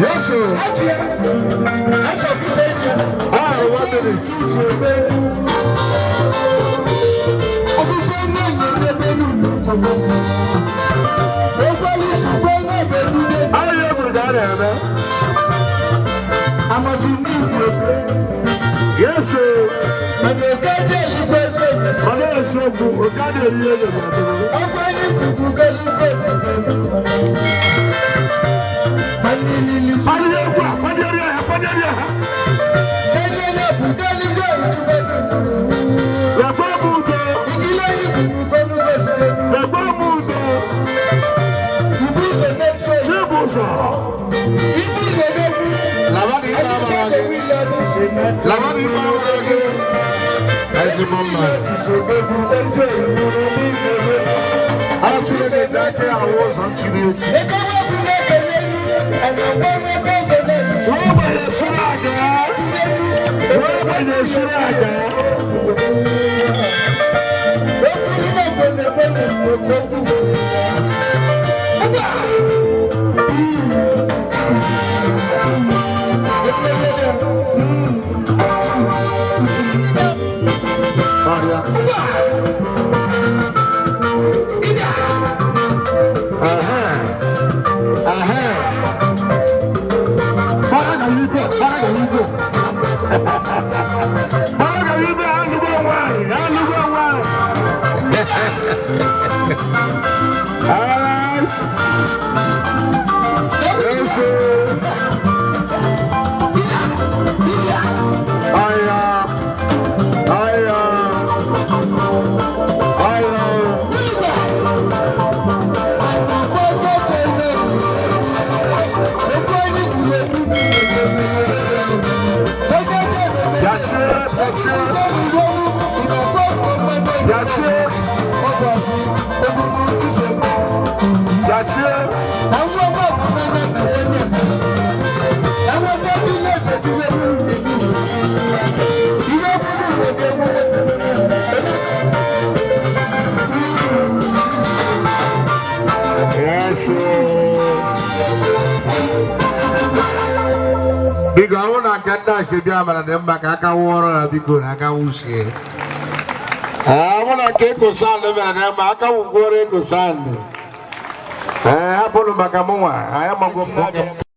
Yes, sir. Ah, 1 minute. Ah, ihe kwuru ka a na-eme. Yes, sir. Mana eziokwu, oke a na-eri ihe ebe atụrụ. Kwanyere egwu a, kwanyere ya, kwanyere ya. Lekwa m udo, lekwa m udo. Chibụzọ. Laba na ife amara gị. Laba na ife amara gị. Ezigbo mmadụ. A Chineke ji aka ya ahụ ụzọ nchiri echi. Wọ́n gbàyè sórí àga. Wọ́n gbàyè sórí àga. Ọrịa. Ehe. Ehe. Gbara gara igwe, gbara gara igwe. Gbara gara ibe alụgo nwaanyị, alụgo nwaanyị. All right. Yes, sir. Aya. Aya. Aya. Bịachie, bịachie. Bịachie. Bịachie. Yes, sir. Biko, ọ bụrụ na nke ndị ashebi amara dị mma, ka aka wụọrọ ya, biko, na aka wụsie. Ee, ọ bụrụ na nke ekosandị mere dị mma, aka wụkwuoro ekosandị. Ee, hapụnụ maka mụnwa, anyị amagwo m.